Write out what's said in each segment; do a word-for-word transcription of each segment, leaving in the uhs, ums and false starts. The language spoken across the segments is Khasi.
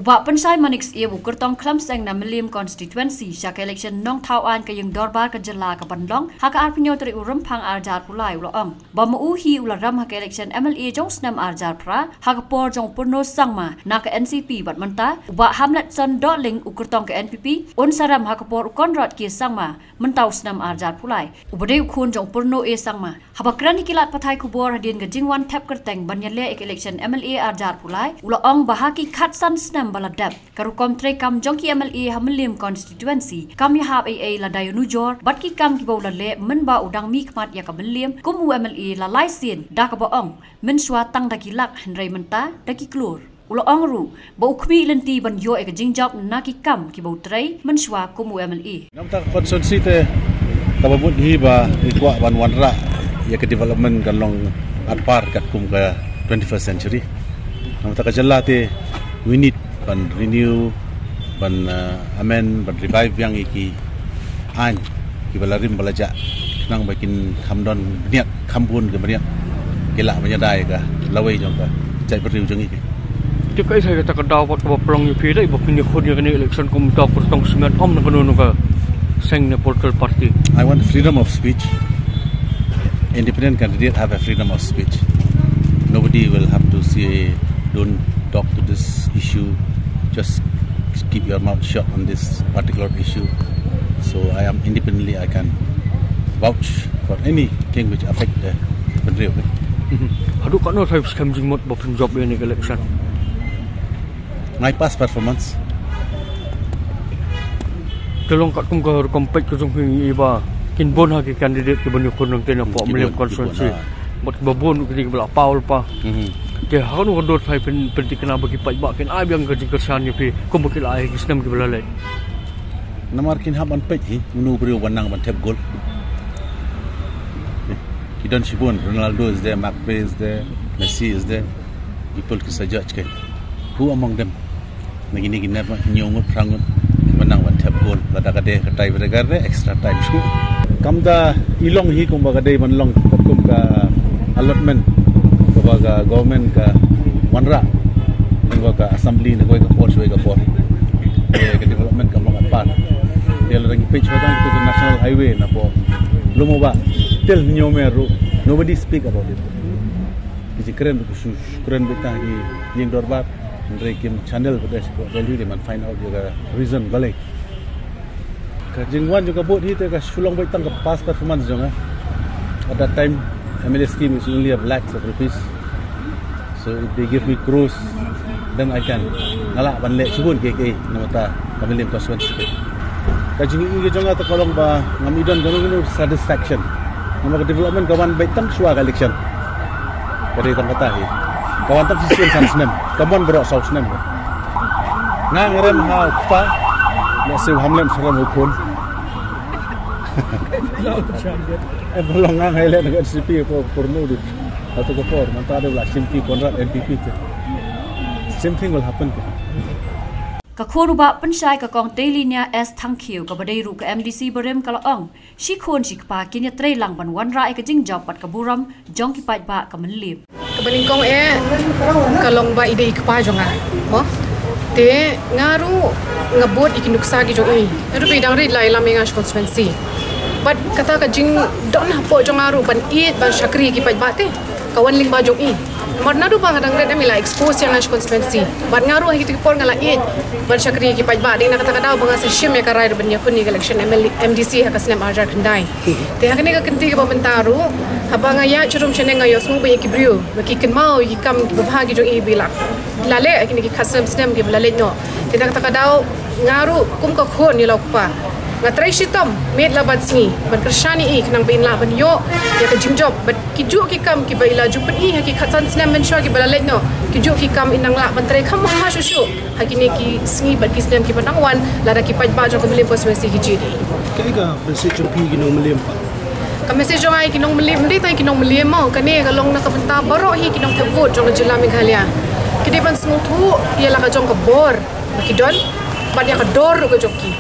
Bah Pynshai Manik Syiem, u kyrtong khlem seng na Mylliem constituency sha ka election nongthaw aiñ ka ïing dorbar ka jylla ka ban long ha ka arphew hynñiew tarik u Rymphang arhajar arphew lai, u la ong ba ma u hi u la rem ha ka election M L A jong u snem arhajar phra ha ka por jong u Purno Sangma na ka N C P, bad mynta u Bah Hamletson Dohling, u kyrtong ka N P P, un sa rem ha ka por u Conrad K Sangma mynta u snem arhajar arphew lai, uba dei u khun jong u Purno A Sangma. Haba kren ïa ki lad pathai khubor hadien ka jingwan thep kyrteng ban ïaleh ïa ka election M L A arhajar arphew lai, u la ong ba ha ki khatsan snem ba la dep, ka rukom treikam jong ki M L A ha Mylliem constituency kam ïahap ei ei lada ïanujor bad ki kam kiba u la leh mynba u dang mihkhmat ïa ka Mylliem kum u M L A la lai sien, da kaba ong mynshuwa tang da ki lak hynrei mynta da ki klur. U la ong ruh ba u khmih lynti ban ïoh ïa ka jingjop na ki kam kiba u trei mynshuwa kum u M L A. Na bynta ka constituency te, kaba bun hi ba ngi kwah ban wanrah ïa ka development kan long arpar katkum ka twenty-first century. Na bynta ka jylla te, we need ban renew, ban, uh, amend, ban revive biang ïa ki aiñ kiba la rim ba la jah, khnang ba kin kham don bniat, kham bun ki bniat ki lah ban ïada ïa ka lawei jong ka jaitbynriew jong ngi. Te kaei sa kata ka daw bad kaba pynlong ïa phi dei ba phin ïakhun ïa kane election kum uta u kyrtong smen, ym na kano kano ka seng ne political party? I want freedom of speech. Independent candidate have a freedom of speech. Nobody will have to say, "Don't talk to this issue. Just keep your mouth shut on this particular issue." So I am independently, I can vouch for anything which affect the country. Haduh katno sa phi skhem jingmut ba phin jop ïa kane ka election? My past performance. Te long katkum ka rukom peit ka jong phi, i ba kin bun ha ki candidate kiban ïakhun nangta na pdeng Mylliem constituency. Bad kiba bun ruh ki dei kiba la paw lypa. Te ha kano ka dur sa phi pynthikna ba ki paidbah kin ai biang ka jingkyrshan ïa phi kumba ki la ai ha ki snem kiba la leit? Namar kin hap ban peit hi, uno u briew uba nang ban thep gol. Ki don shibun, Ronaldo is there, Mbappe is there, Messi is there. People ki sa judge ki. Who among them? Na kine ki nep ma hynñiew ngut, phra ngut kiba nang ban thep gol. Lada ka dei ka tie breaker, dei extra time shuh. Kam da i long hi kumba ka dei ban long, katkum ka allotment kaba ka government ka wanrah lyngba ka assembly na kawei ka por sha kawei ka por. Te ka development kam long arpar. Te lada ngi peit shuwa tang kito ki national highway na pdeng Lum u Bah, till hynñiew mer ruh, nobody speak about it. Ki jingkren ruh ki shu kren beit tang ha ki ïing dorbar, hynrei kim channel beit sha ka Delhi ban find out ïa ka reason balei. Ka jingwan jong ka vote hi te ka shu long beit tang ka past performance jong nga. At that time, M L A scheme is only a lakhs of rupees. So if they give me crores, then I can, nga lah ban leh shibun kiei kiei na bynta ka Mylliem constituency. Ka jingïohi ka jong nga te ka long ba ngam i don kano kano satisfaction. Namar ka development ka wan beit tang shuwa ka election. Ka dei tang kata hi. Ka wan tang shisien san snem. Ka mon baroh saw snem. Nga ngan rem ha u kpa, lehse u Hamlet sa rem ha u khun. Em, long nga ngan leh na ka N C P ko porno du. Hato ka por mynta da la shim ki Conrad N P P te. Same thing will happen te. Ka khun u Bah Pynshai, ka Kong Teilinia S Thangkhiew, kaba dei ruh ka M D C barim, ka la ong, shi khun shi kpa kin ïatreilang ban wanrah ïa ka jingjop bad ka burom jong ki paidbah ka Mylliem. Kaba nyngkong eh ka long ba i dei i kpa jong nga, mo. Te nga ruh nga bud ïa ki nuksa ki jong i. Nga ruh ba i dang rit la ïalam ïa nga sha constituency. Bad kata ka jingdon hapoh jong nga ruh ban ïeit ban shakri ïa ki paidbah te ka wan lyngba jong i. Namar naduh ba nga dang rit em i la expose ïa nga sha constituency. Bad nga ruh ha kito ki por nga la ïeit ban shakri ïa ki paidbah. Dei na kata ka daw ba nga sa shim ïa ka rai ruh ban ïakhun ïa ka election M L A, M D C ha ka snem arhajar khyndai. Te ha kane ka kynti kaba mynta ruh, haba nga ïaid sharum shaneng nga ïohsngew beit ïa ki briew ba ki kynmaw ïa ki kam kiba bha ki jong i ba i la leh ha kine ki khatsnem snem kiba la leit noh. Te na kata ka daw nga ruh kum ka khun ïa la u kpa, nga trei shitom miet la bad sngi ban kyrshan ïa i khnang ba in lah ban ïoh ïa ka jingjop bad kijuh ki kam kiba i la ju pyni ha ki khatsan snem mynshuwa kiba la leit noh. Kijuh ki kam in nang lah ban trei kham bha shuh shuh ha kine ki sngi bad ki snem kiba nang wan, lada ki paidbah jong ka Mylliem constituency ki jied ïa i. Kaei ka message jong phi ïa ki nong Mylliem pat? Ka message jong nga ïa ki nong Mylliem, ym dei tang ïa ki nong Mylliem mo, kane ka long na ka bynta baroh hi ki nongthep vote jong ka jylla Meghalaya. Ki dei ban sngewthuh ïa la ka jong ka bor ba ki don bad ïa ka dor ruh ka jong ki.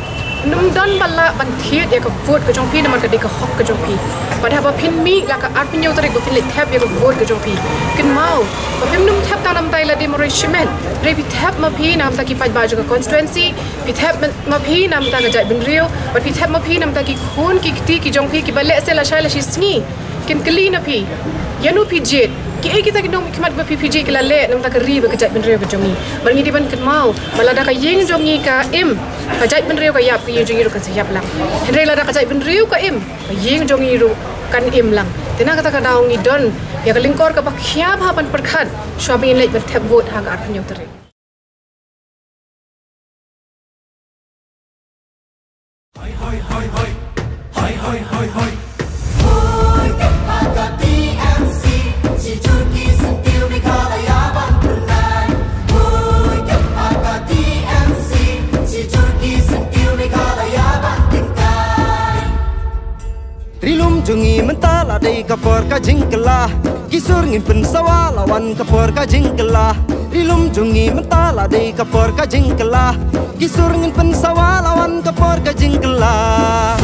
Nym don ba lah ban thied ïa ka vote ka jong phi namar ka dei ka hok ka jong phi. Bad haba phin mih la ka arphew hynñiew tarik ba phin leit thep ïa ka vote ka jong phi, kynmaw ba phim nym thep tang namar ba la dei marwei shimet. Hynrei phi thep ma phi namar ki paidbah jong ka constituency, phi thep ma phi namar ka jaitbynriew, bad phi thep ma phi namar ki khun ki kti ki jong phi kiba lehse lashai lashisngi kin kylli na phi, ïano phi jied, kiei kita ki nongmihkhmat ba phi, phi jied ki la leh namar ka ri bad ka jaitbynriew ka jong ngi. Bad ngi dei ban kynmaw ba lada ka ïing jong ngi ka im, ka jaitbynriew ka ïap, ka ïing jong ngi ruh kan sa ïap lang. Hynrei lada ka jaitbynriew ka im, ka ïing jong ngi ruh kan im lang. Te na kata ka daw ngi don ïa ka lyngkor kaba khia bha ban pyrkhat shwa ba ngin leit ban thep vote ha ka arphew hynñiew tarik. Ri lum jong ngi mynta la dei ka por ka jingkylla. Ki sur ngin pynsawa la wan ka por ka jingkylla. Ri lum jong ngi mynta la dei ka por ka jingkylla. Ki sur ngin pynsawa la wan ka por ka jingkylla.